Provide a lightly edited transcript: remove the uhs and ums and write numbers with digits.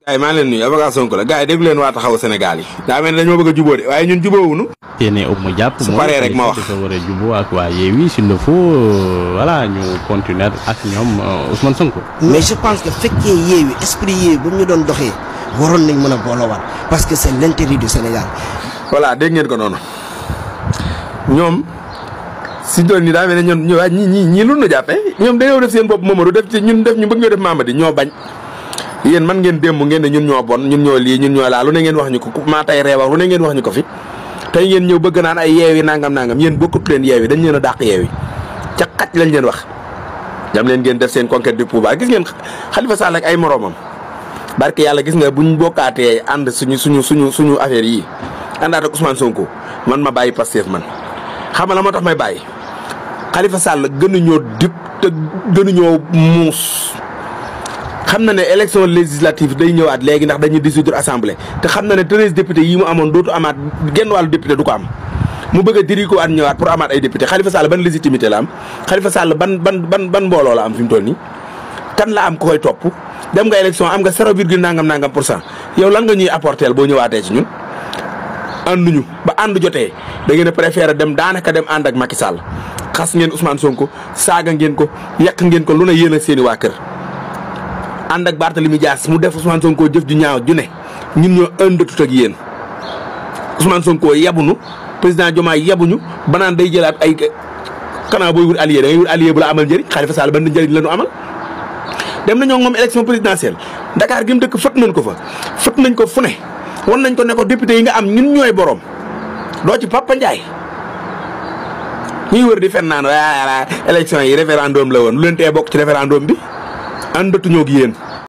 gars yi maa leen nuyu avocat Sonko la gars yi déglu leen waa taxawu Sénégal yi daa mel ne dañoo bëgg a jubóo de waaye ñun jubóowuñu. teene ëpp ma jàpp su paree rek ma wax dafa war a jubóo ak waa Yewwi s'il le faut voilà ñu continuer ak ñoom Ousmane Sonko. mais je pense que fekkee Yewwi esprit Yewwi bu ñu doon doxee waroon nañ mën a booloowaat parce que c'est l'intérêt du Sénégal. voilà dégg ngeen ko noonu ñoom si doon ni daa mel ne ñii lu ñu jàppee ñoom dañoo def seen bopp Mamadou def ci ñun def ñu bëgg ñoo def Mamadi ñoo bañ. yéen man ngeen démb ngeen ne ñun ñoo bon ñun ñoo lii ñun ñoo laa lu ne ngeen wax ñu ko maa tay reewa lu ne ngeen wax ñu ko fi tey ngeen ñëw bëgg naan ay Yewwi nangam yéen bokkut leen Yewwi dañ leen a dàq Yewwi ca xaj lañ leen wax jam leen ngeen def seen conquête du pouvoir gis ngeen Khalifa Sall ak ay moroomam barke yàlla gis nga buñ bokkaatee ànd suñu affaire yi àndaat ak Ousmane Sonko man ma bàyyi Pastef man xam nga la moo tax may bàyyi Khalifa Sall gënuñoo dip te gënuñoo muus xam na ne élection législative day ñëwaat léegi ndax dañuy dissoudre assemblée te xam na ne 13 députés yi mu amoon dootu amaat genn wàllu député du ko am mu bëgg a diri ko waat ñëwaat pour amaat ay député Khalifa Sall ban légitimité la am Khalifa Sall ban mbooloo la am fi mu toll nii kan la am ku koy topp dem nga élection am nga 0,nangam %yow lan nga ñuy apporter boo ñëwaatee ci ñun ànduñu ba ànd jotee da ngeen a préféré dem daanaka dem ànd ak Macky Sall xas ngeen Ousmane Sonko saaga ngeen ko yàq ngeen ko lu ne yéen ak seen i waa kër ànd ak Barthélémy Dias mu def Ousmane Sonko jëf ju ñaaw ju ne ñun ñoo ëndatut ak yéen Ousmane Sonko yabunu président Diomaye yabuñu ba naan day jëlaat ay xanaa booy wut allié da ngay wut allié bu la amal njëriñ Khalifa Sall ban njëriñ la ñu amal. dem nañoo moom élection présidentielle Dakar gi mu dëkk fët nañ ko fa fët nañ ko fu ne wan nañ ko ne ko député yi nga am ñun ñooy borom doo ci Papa Ndiaye ñuy wër di fen naan waa élection yi référendum la woon lu leen tee bokk ci référendum bi àndatuñoo ak yéen.